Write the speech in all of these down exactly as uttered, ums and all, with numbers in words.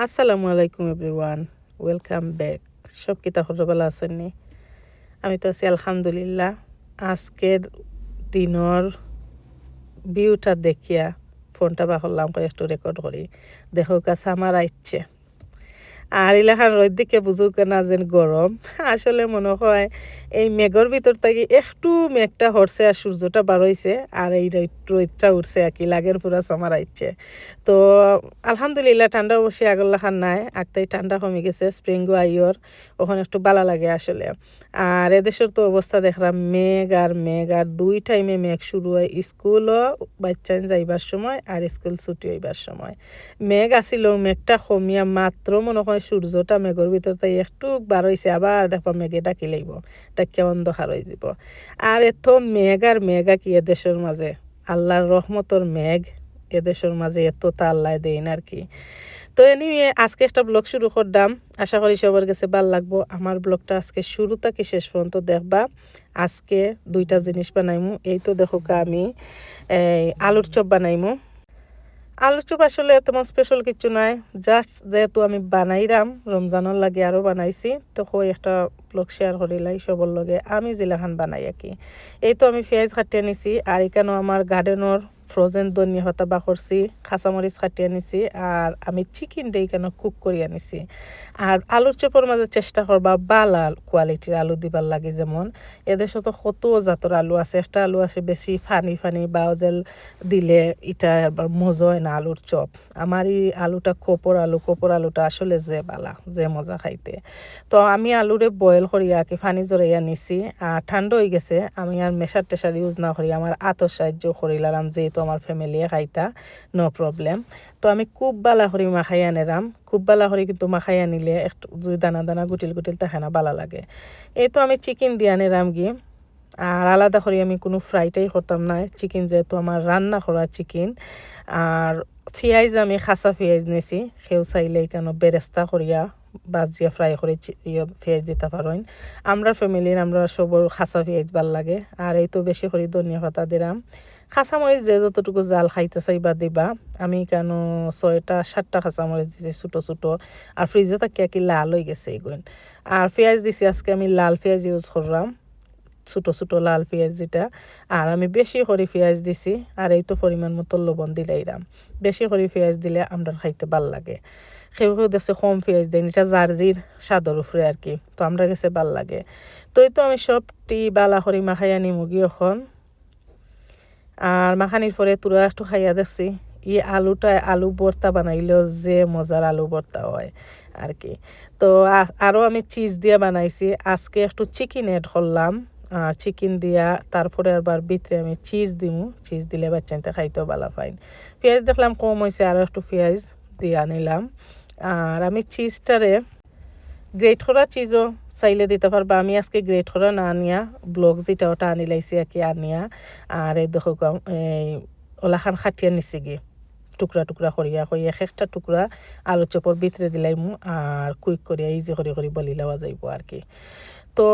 আসসালামু আলাইকুম everyone, welcome back। সব কিতা খবর, ভালা আছইন নি? আমি তো আছি আলহামদুলিল্লাহ। আজকের দিনর ভিউটা দেখিয়া ফোনটা বার করলাম, কই একটু রেকর্ড করি। দেখউক্কা, সামার আইছে। আর ইলাখান রইদ দেখিয়া বুঝউক্কা না যেন গরম। আসলে মনে হয় এই মেঘর ভিতর থাকি একটু মেঘটা হরছে আর সূর্যটা বার অইছে, আর এই রইদ-, রইদটা উঠছে আর কি, লাগের পুরা সামার আইছে। তো আলহামদুলিল্লাহ, ঠান্ডা অবশ্যই আগর লাখান নাই, আগতাই ঠান্ডা কমি গেছে, স্প্রিংও আইয়র, অখন একটু ভালা লাগে আসলে। আর এদেশর তো অবস্থা দেখরাম, মেঘ আর মেঘ, আর দুই টাইমে মেঘ শুরু অয়, স্কুলও বাচ্চাইন যাইবার সময় আর স্কুল ছুটি অইবার সময়। মেঘ আছিল, মেঘটা কমিয়া মাত্র মনে হয় সূর্যটা মেঘর ভিতর থাকি একটু বার অইছে, আবার দেখবা মেঘে ঢাকি লাইবো, ঢাকিয়া অন্ধকার অইযিবো। আর এত মেঘ আর মেঘ আর কি এদেশর মাঝে, আল্লার রহমতর মেঘ এদেশর মাঝে এততা আল্লায় দেইন আর কি। তো anyway, আজকে একটা vlog শুরু করলাম, আশা করি সবার গেছে ভালা লাগবো। আমার vlogটা আজকে শুরু থাকি শেষ পর্যন্ত দেখবা। আজকে দুইটা জিনিস বানাইমু। এই তো দেখউক্কা, আমি এই আলুর চপ বানাইমু। আলুর চপ আসলে তেমন স্পেশাল কিচ্ছু নাই, just যেহেতু আমি বানাইরাম, রমজানর লাগি আরও বানাইছি, তো কই একটা vlog share করিলাই সবর লগে আমি যেলাখান বানাই আর কি। এই তো আমি পিয়াইজ কাটিয়া নিছি, আর ইকানো আমার গার্ডেনর ফ্রোজেন ধনিয়া পাতা বার করছি, কাঁচামরিচ কাটিয়া নিছি, আর আমি চিকেনটা ইকানো কুক করিয়া নিছি। আর আলুর চপর মাঝে চেষ্টা করবা ভালা কোয়ালিটির আলু দিবার লাগি, যেমন এদেশো তো কত জাতর আলু আছে, একটা আলু আছে বেশি ফানি ফানি বা ওজেল দিলে ইটা আবার মজা অয় না আলুর চপ। আমার ই আলুটা কপর আলু, কপর আলুটা আসলে যে ভালা, যে মজা খাইতে। তো আমি আলুরে বয়েল করিয়া আর কি পানি ঝরাইয়া নিছি, আর ঠান্ডা অইগেছে। আমি আর মেশার টেশার ইউজ না করি, আমার আতর সাহায্য করিলাম, যেহেতু আমার ফ্যামিলিয়ে খাইতা, নো প্রবলেম। তো আমি খুব ভালা করি মাখাইয়া নিরাম, খুব ভালা করি কিন্তু মাখাইয়া নিলে একটু যদি দানা দানা গুটিল গুটিল থাকে না, ভালা লাগে। এই তো আমি চিকেন দিয়া নিরাম গি, আর আলাদা করি আমি কুনু ফ্রাইটাই করতাম না, চিকেন যেহেতু আমার রান্না করা চিকেন। আর পিয়াইজ আমি কাঁচা পিয়াইজ নিছি, কেউ চাইলে ইকানো বেরেস্তা করিয়া ভাজিয়া ফ্রাই করি চি-, ইয়ে, পিয়াইজ দিতা পারইন। আমরার ফ্যামিলির আমরা সবর কাঁচা পিয়াইজ ভালা লাগে। আর এই তো বেশি করি ধনিয়া পাতা দিরাম, কাঁচামরিচ যে যতটুকু জাল খাইতা চাইবা দিবা। আমি ইকানো ছয়টা সাতটা কাঁচামরিচ দিছি ছোট ছোট, আর ফ্রিজো থাকি আর কি লাল অইগেছে ইগুইন। আর পিয়াইজ দিছি আজকে আমি লাল পিয়াইজ ইউজ কররাম, ছোট ছোট লাল পিয়াইজ যেটা। আর আমি বেশি করি পিয়াইজ দিছি, আর এই তো পরিমাণ মতো লবণ দিলাইরাম। বেশি করি পিয়াইজ দিলে আমরার খাইতে ভালা লাগে। কেউ কেউ দেখছি কম পিয়াইজ দেইন, ইটা যার যির স্বাদর উপরে আর কি। তো আমরার গেছে ভালা লাগে। তো এই তো আমি সবটি ভালা করি মাখাইয়া নিমুগি অখন। আর মাখানির পরে থুড়া একটু খাইয়া দেখছি, ই আলুটা, আলু ভর্তা বানাইলেও যে মজার আলু ভর্তা অয় আর কি। তো আ-, আরও আমি চিজ দিয়া বানাইছি। আজকে একটু চিকেন অ্যাড করলাম, আর চিকেন দিয়া তারপরে আবার ভিতরে আমি চিজ দিমু। চিজ দিলে বাচ্চাইন্তে খাইতেও ভালা পাইন। পিয়াইজ দেখলাম কম অইছে, আরও একটু পিয়াইজ দিয়া নিলাম। আর আমি চিজটারে গ্রেট করা চিজও চাইলে দিতা পারবা। আমি আজকে গ্রেট করা না আনিয়া, ব্লক যেটা ওটা আনিলাইছি আর কি আনিয়া। আর এই দেখো গা-, এই ওলাখান কাটিয়া নিছি গি টুকরা টুকরা করিয়া, কই এক একটা টুকরা আলু চপর ভিতরে দিলাইমু, আর কুইক করিয়া ইজি করি করি বলি লওয়া যাইবো আর কি। তো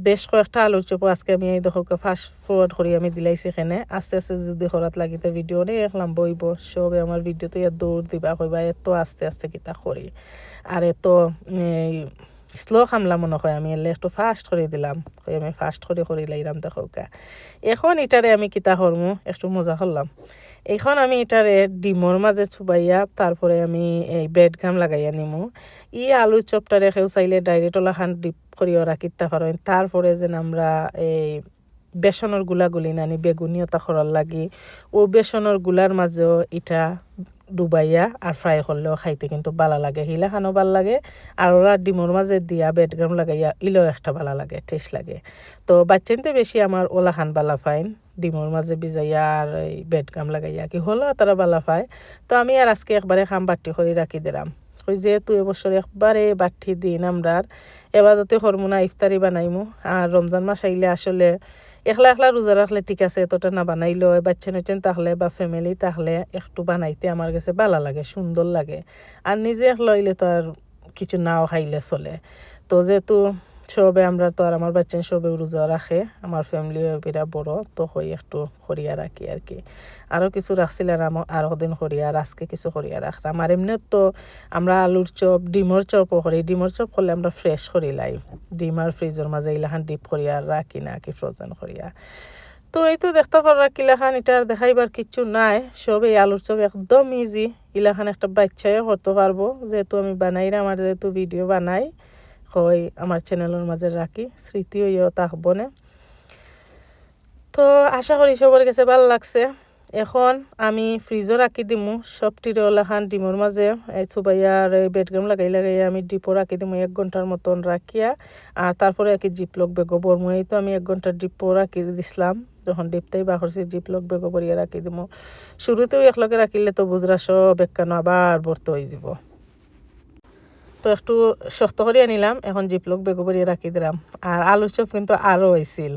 বেশ কয়েকটা আলুর চপও আজকে আমি এই দেখো গা ফাস্ট ফরওয়ার্ড করি আমি দিলাইছি এখানে। আস্তে আস্তে যদি করাত লাগিতে ভিডিও অনেক লম্বা অইবো। সবে আমার ভিডিও তো ইয়া দৌড় দিবা, কইবা এত আস্তে আস্তে কিতা করি। আর এত, এই, স্লো কামলা মনে হয়, আমি এলে একটু ফাস্ট করি দিলাম, কই আমি ফাস্ট করি করি লাইলাম দেখো গা। এখন ইটারে আমি কিতা করমু, একটু মজা করলাম। এখন আমি ইটারে ডিমর মাঝে চুবাইয়া তারপরে আমি এই ব্রেড ক্রাম লাগাইয়া নিমু। ই আলু চপটারে কেউ চাইলে ডাইরেক্ট ওলাখান ডিপ করিও রাখিতা পারইন। তারপরে যেন আমরা এই বেসনর গুলা গুলি নানি বেগুনি ওটা করার লাগি, ও বেসনর গুলার মাঝেও ইটা ডুবাইয়া আর ফ্রাই করলেও খাইতে কিন্তু ভালা লাগে, হিলাখানও ভালা লাগে। আর ওরা ডিমর মাঝে দিয়া ব্রেড ক্রাম লাগাইয়া ইলেও একটা ভালা লাগে, টেস্ট লাগে। তো বাচ্চাইন্তে বেশি আমার ওলাখান ভালা পাইন, ডিমর মাঝে ভিজাইয়া আর এই ব্রেড ক্রাম লাগাইয়া কি হলো তারা ভালা পায়। তো আমি আর আজকে একবারে কাম বাট্টি করি রাখি দিলাম। কই যেহেতু এবছর একবারে বাট্টি দিন আমরার, এবাদতে করমু না, ইফতারি বানাইমু। আর রমজান মাস আইলে আসলে একলা একলা রোজা রাখলে ঠিক আছে, এতটা না বানাইলেও বাচ্চা নচ্চেন থাকলে বা ফ্যামিলি থাকলে একটু বানাইতে আমার গেছে ভালা লাগে, সুন্দর লাগে। আর নিজে একলা অইলে তো আর কিছু নাও খাইলে চলে। তো যেহেতু সবে আমরা তো আর আমার বাচ্চাইন সবে রোজা রাখে, আমার ফ্যামিলি বিরা বড়, তো কই একটু করিয়া রাখি আর কি। আরও কিছু রাখছিলাম আরো দিন করিয়া, আর আজকে কিছু করিয়া রাখলাম। আর এমনিও তো আমরা আলুর চপ, ডিমর চপও করি, ডিমর চপ করলে আমরা ফ্রেশ করি লাই, ডিম আর ফ্রিজর মাঝে ইলাখান ডিপ করিয়া আর রাখি না কি ফ্রোজেন করিয়া। তো এই তো দেখতা পাররা কিলাখান, ইটা আর দেখাইবার কিচ্ছু নাই, সব এই আলুর চপ একদম ইজি। ইলাখান একটা বাচ্চাইও করতে পারবো, যেহেতু আমি বানাইরাম আর যেহেতু ভিডিও বানাই, কই আমার চ্যানেলর মাঝে রাখি, স্মৃতি অইয়াও থাকবো নে। তো আশা করি সবার গেছে ভালা লাগছে। এখন আমি ফ্রিজও রাখি দিমু সব টিরে ওলাখান ডিমর মাঝে। এই চুবাইয়া আর এই বেডগ্রাম লাগাই লাগাই আমি ডিপও রাখি দিমু এক ঘন্টার মতন রাখিয়া, আর তারপরে আর কি জিপলক ব্যাগও ভরমু। এই তো আমি এক ঘন্টা ডিপও রাখি দিছলাম, যখন ডিপটাই বার করছি জিপলক ব্যাগও ভরিয়া রাখি দিমু। শুরুতেউ একলগে রাখিলে তো বুঝরা সব একখানো আবার ভরতে অইযিবো। তো একটু শক্ত করিয়া নিলাম, এখন জিপলক ব্যাগও ভরিয়া রাখি দিলাম। আর আলুর চপ কিন্তু আরও অইছিল।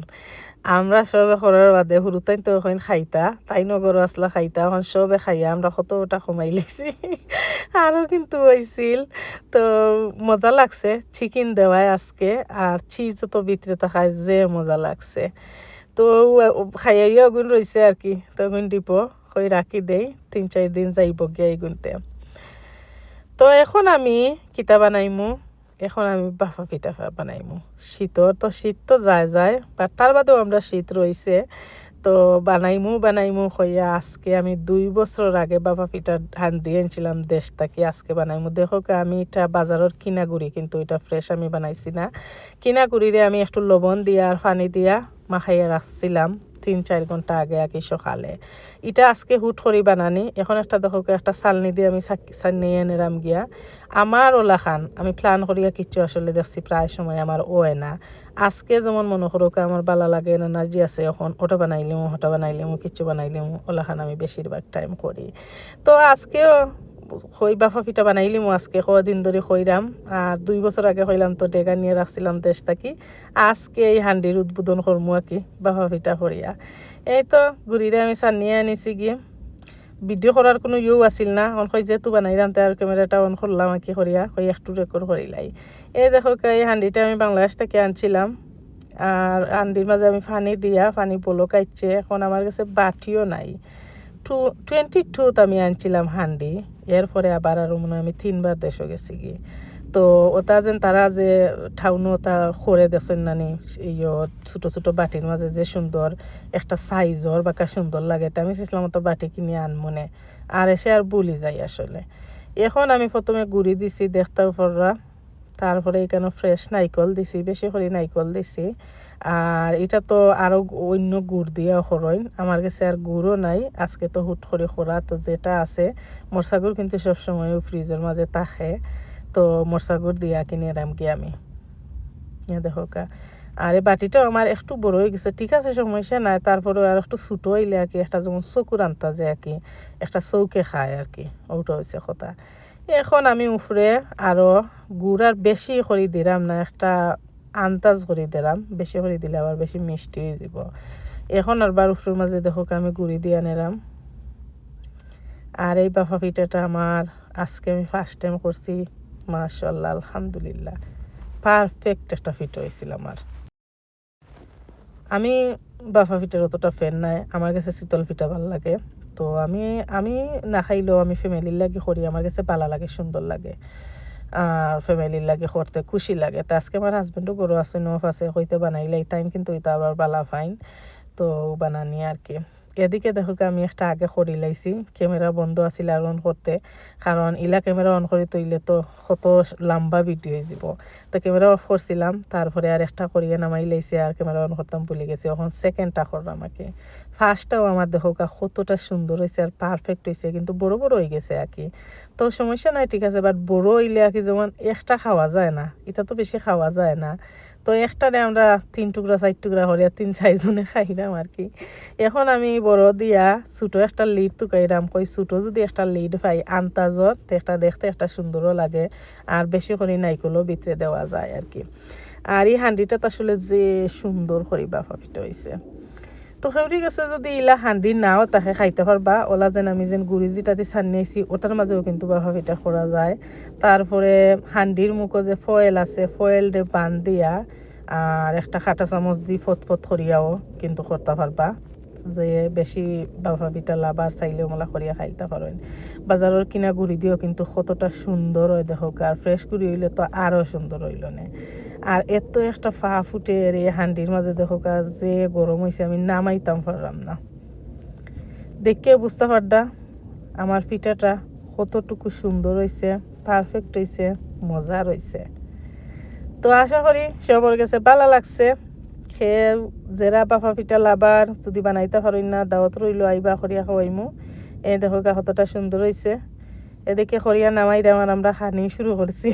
আমরা সবে করার বাদে হুরুতাইন তো এখন খাইতা, তাইন ঘরো আছলা খাইতা, এখন সবে খাইয়া আমরা কতটা কমাই লাইছি। আরও কিন্তু অইছিল। তো মজা লাগছে, চিকেন দেওয়ায় আজকে, আর চিজও তো ভিতরে থাকায় যে মজা লাগছে। তো খাইয়া ইয়া অগুন রইছে আর কি, তো অগুন ডিপো কই রাখি দেই, তিন চাইর দিন যাইবো গিয়া ইগুনতে। তো এখন আমি কিতা বানাইমু, এখন আমি বাফা পিঠা ফা-, বানাইমু। শীতর তো, শীত তো যায় যায়, but তার বাদেও আমরা শীত রইছে। তো বানাইমু, বানাইমু কইয়া আজকে আমি দুই বছর আগে বাফা পিঠা হান্ডি আনছিলাম দেশ থাকি, আজকে বানাইমু। দেখউক্কা, আমি ইটা বাজারর কিনা গুড়ি, কিন্তু ইটা fresh আমি বানাইছি না। কিনা গুড়িরে আমি একটু লবণ দিয়া আর পানি দিয়া মাখাইয়া রাখছিলাম তিন চাইর ঘন্টা আগে আর কি সকালে। ইটা আজকে হুট করি বানানি। এখন একটা দেখউক্কা, একটা চালনি দিয়া আমি চাক-, চালনি আনিরাম গিয়া। আমার ওলাখান আমি plan করিয়া কিচ্ছু আসলে দেখছি প্রায় সময় আমার অয় না। আজকে যেমন মনো করউক্কা আমার ভালা লাগে, energy আছে, এখন ওটা বানাইলিমু, ওটা বানাইলিমু, কিচ্ছু বানাইলিমু, ওলাখান আমি বেশিরভাগ time করি। তো আজকেও কই বাফা পিঠা বানাইলিমু, আজকে কদিন ধরি কইরাম। আর দুই বছর আগে কইলাম তো ডেগা নিয়া রাখছিলাম দেশ থাকি। আজকে এই হান্ডির উদ্বোধন করমু আর কি, বাফা পিঠা করিয়া। এই তো গুড়িরে আমি চালনি আনিছি গি। ভিডিও করার কুনু ইয়েউ আছিল না, অখন কই যেহেতু বানাইরাম, তে আর camera টা on করলাম আর কি করিয়া, কই একটু record করিলাই। এই দেখউক্কা, এই হান্ডিটা আমি বাংলাদেশ থাকি আনছিলাম। আর হান্ডির মাঝে আমি পানি দিয়া, পানি বলক আইছে, এখন আমার গেছে বাটিও নাই। Two, twenty two ত আমি আনছিলাম হান্ডি, এরপরে আবার আরো মনে হয় আমি তিনবার দেশো গেছি গি। তো ওটা যেন তারা যে টাউনো ওটা করে দেছেন নানি, ইয়ো ছোট ছোট বাটির মাঝে যে সুন্দর একটা size অর বাকা সুন্দর লাগে, তে আমি চাইছিলাম ওটা বাটি কিনি আনমু নে, আর এসে আর ভুলি যাই আসলে। এখন আমি প্রথমে গুড়ি দিছি, দেখতাউ পাররা, তারপরে ইখানো fresh নাইকল দিছি, বেশি করি নাইকল দিছি। আর ইটা তো আরো অন্য গুড় দিয়াও করইন, আমার গেছে আর গুড়ও নাই, আজকে তো হুট করি করা, তো যেটা আছে, মরসা গুড় কিন্তু সব সময় ফ্রিজর মাঝে থাকে, তো মরসা গুড় দিয়া কিনিরাম গি আমি। এ দেখউক্কা, আর এই বাটিটাও আমার একটু বড় অই গেছে, ঠিক আছে, সমস্যা নাই, তারপরে আর একটু ছোট অইলে আর কি, একটা যেমন চকুর আন্তাজে আর কি, একটা চউখে খায় আর কি, ওটা অইছে কথা। এখন আমি উপরে আরো গুড় আর বেশি করি দিরাম না, একটা আন্তাজ করি দিরাম, বেশি করি দিলে আবার বেশি মিষ্টি অইযিবো। এখন আরবার উপরর মাঝে দেখউক্কা আমি গুড়ি দিয়া নিরাম। আর এই বাফা পিঠাটা আমার আজকে আমি first time করছি, মাশাআল্লাহ, আলহামদুলিল্লাহ, perfect একটা পিঠা অইছিল আমার। আমি বাফা পিঠার অতটা fan নায়, আমার গেছে শীতল পিঠা ভালা লাগে। তো আমি, আমি না খাইলেও আমি family র লাগি করি, আমার গেছে ভালা লাগে, সুন্দর লাগে। আর family র লাগি করতে খুশি লাগে। তো আজকে আমার husband ও ঘরো আছইন, off আছে, কইতে বানাইলাই, তাইন কিন্তু ইতা আবার ভালা পাইন, তো বানানি আর কি। এদিকে দেখউক্কা, আমি একটা আগে করি লাইছি, camera বন্ধ আছিল আর on করতে, কারণ ইলা camera on করি থইলে তো কত লম্বা video অইযিবো। তো camera off করছিলাম, তারপরে আর একটা করিয়া নামাই লাইছি, আর camera on করতাম ভুলি গেছি। এখন second টা করলাম আর কি। First টাও আমার দেখউক্কা কতটা সুন্দর অইছে আর perfect অইছে, কিন্তু বড় বড় অই গেছে আর কি। তো সমস্যা নাই, ঠিক আছে, but বড় অইলে আর কি যেমন একটা খাওয়া যায় না, ইটা তো বেশি খাওয়া যায় না। তো একটারে আমরা তিন টুকরা, চাইর টুকরা করিয়া তিন চাইরজনে খাইরাম আর কি। এখন আমি বড় দিয়া ছোট একটা lid তুকাইরাম, কই ছোট যদি একটা lid পাই আন্তাজর, তে একটা দেখতে একটা সুন্দরও লাগে, আর বেশি করি নাইকলও ভিতরে দেওয়া যায় আর কি। আর ই হান্ডিটাত আসলে যে সুন্দর করি বাফা পিঠা অইছে। তো কেউরি গেছে যদি ইলা হান্ডি নাও থাকে খাইতা পারবা, ওলা যেন আমি যেন গুড়ি যেটা দি ছানিয়াইছি, ওটার মাঝেও কিন্তু বাফা পিঠা করা যায়। তারপরে হান্ডির মুখো যে foil আছে, foil দে বান্ধিয়া আর একটা কাটা চামচ দি ফত ফত করিয়াও কিন্তু করতা পারবা। যে বেশি বাফা পিঠা লাভার চাইলে অমলা করিয়া খাইলতা পারইন। বাজারর কিনা গুড়ি দিও কিন্তু কতটা সুন্দর অয় দেখউক্কা, আর fresh গুড়ি অইলে তো আরো সুন্দর অইলো নে। আর এত একটা ফাফ উঠের এই হান্ডির মাঝে দেখউক্কা, যে গরম অইছে আমি নামাইতাম পারলাম না। দেখিয়া বুঝতা পাররা আমার পিঠাটা কতটুকু সুন্দর অইছে, perfect অইছে, মজার অইছে। তো আশা করি সবর গেছে ভালা লাগছে। হে, যেরা বাফা পিঠা লাভার, যুদি বানাইতা পারইন না, দাওয়াত রইলো, আইবা করিয়া খাওয়াইমু। এ দেখউক্কা কতটা সুন্দর অইছে। এদিকে করিয়া নামাইরাম আর আমরা খানি শুরু করছি।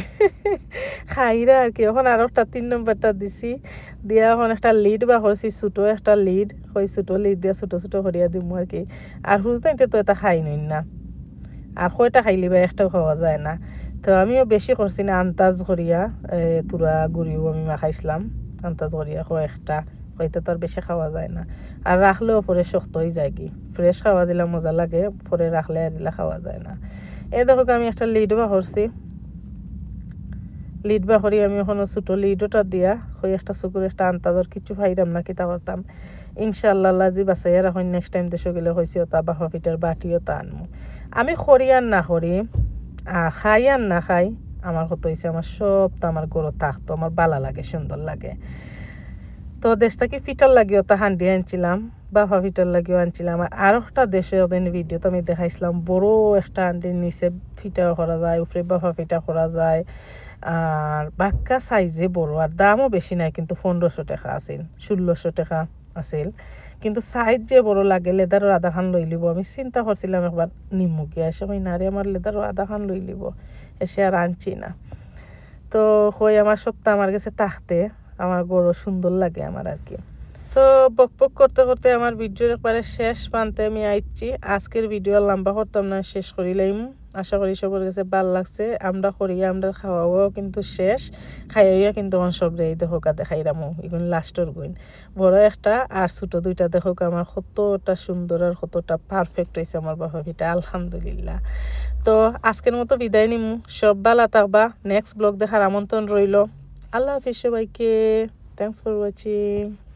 খাইরা আর কি। অখন আরো একটা তিন নম্বরটা দিছি, দিয়া অখন একটা lid বার করছি, ছোট একটা lid। ওই ছোট lid দিয়া ছোট ছোট করিয়া দিমু আর কি। আর হুরুতাইন্তে তো এটা খাইনইন না, আর কয়টা খাইলিবা, একটাও খাওয়া যায় না। তো আমিও বেশি করছি না, আন্দাজ করিয়া, এ, থুড়া গুড়িও আমি মাখাইছলাম, আন্দাজ করিয়া কয়েকটা, কইতে তো আর বেশি খাওয়া যায় না। আর রাখলেও পরে শক্ত অই যায়গি। Fresh খাওয়া দিলা মজা লাগে, পরে রাখলে আর ইলা খাওয়া যায় না। এ দেখউক্কা, আমি একটা lid বার করছি, lid বার করি আমি অখন ছোট lid ওটা দিয়া, ওই একটা চুকুর একটা আন্দাজর কিছু পাইরাম না, কিতা করতাম। ইনশাআল্লাহ, আল্লায় যুদি বাঁচাইয়া রাখইন, next time দেশো গেলে কইছি ওটা বাফা পিঠার বাটিও তা আনমু। আমি করি আর না করি, আর খাই আর না খাই, আমার কথা অইছে, আমার সবতা আমার ঘরো থাকতো, আমার ভালা লাগে, সুন্দর লাগে। তো দেশ থাকি পিঠার লাগিও তা হান্ডি আনছিলাম, বাফা পিঠার লাগিও আনছিলাম। আর আরোকটা দেশো একদিন video ত আমি দেখাইছলাম, বড় একটা হান্ডির নিচে পিঠাও করা যায়, উপরে বাফা পিঠা করা যায়। আর বাক্কা size এ বড়, আর দামও বেশি নায়, কিন্তু পনেরোশো টেকা আছিল, ষোলোশো টেকা আছিল। কিন্তু size যে বড় লাগে, leather র আধাখান লইলিবো। আমি চিন্তা করছিলাম একবার নিমু গিয়া, এসে কই, "না রে, আমার leather র আধাখান লইলিবো", এসে আর আনছি না। তো কই, আমার সবতা আমার গেছে থাকতে, আমার ঘরো সুন্দর লাগে আমার আর কি। তো বকবক করতে করতে আমার video র একবারে শেষ প্রান্তে আমি আইছি। আজকের video আর লম্বা করতাম না, শেষ করিলাইমু। আশা করি সবর গেছে ভালা লাগছে। আমরা করিয়া, আমরার খাওয়াও কিন্তু শেষ, খাইয়া কিন্তু অখন সবরে এই দেখউক্কা দেখাইরামু, ইগুন last র গুইন। বড় একটা আর ছোট দুইটা দেখউক্কা আমার কতটা সুন্দর আর কতটা perfect অইছে আমার বাফা পিঠা, আলহামদুলিল্লাহ। তো আজকের মতো বিদায় নিমু, সব ভালা থাকবা, next vlog দেখার আমন্ত্রণ রইলো। আল্লাহ হাফিজ সবাইকে, thanks for watching।